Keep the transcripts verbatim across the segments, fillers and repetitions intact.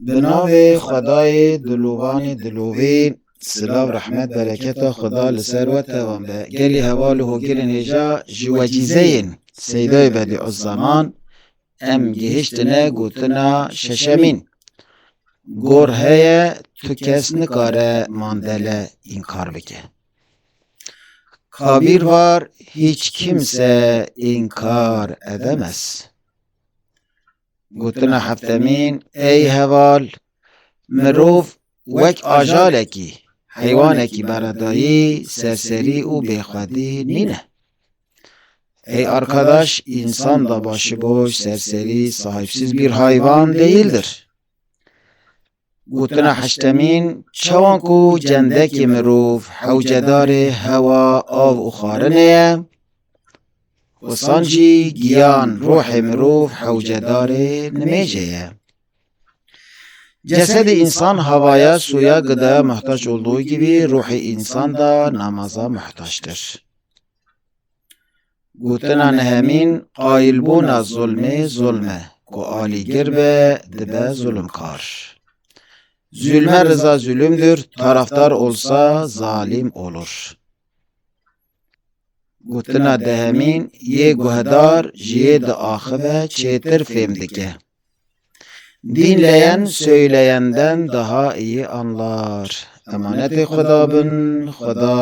Bi navê Xwedayê dilovan ê dilovî, silav, rehmet, bereketa Xweda li ser we tevan be. Gelî heval û hogirên hêja ji wecîzeyên Seydayê Bedîuzzeman em gihiştine gotina şeşemîn. Gor heye, tu kes nikare Mandele înkar bike. Kabîr var, hiç kimse inkar edemez. Gotina heftemîn, ey heval, mirov wek ajalekî, heywanekî beredayî, serserî û bêxwedî nîne. Ey arkadaş, insan da başıboş, serserî, sahipsiz bir hayvan değildir. Gotina heştemîn, çawan ku cendekê mirov hewcedarê hewa, av û xwarinê ye, wisan jî giyan, ruhê mirov hewcedarê nimêjê ye. Cesedê insan havaya, suya, gıdaya muhtaç olduğu gibi ruhê insan da namaza muhtaçtır. Gotina nehemîn, qayilbûna zulmê zulm e, ku alîgir be, dibe zulmkar. Zulme rıza zulümdür, taraftar olsa zalim olur. Gotina dehemîn, yê guhdar ji yê diaxive çêtir fêm dike. Dinleyen söyleyenden daha iyi anlar. Emanetê Xweda bin, Xweda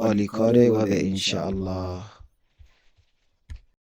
alîkarê we be înşeallah.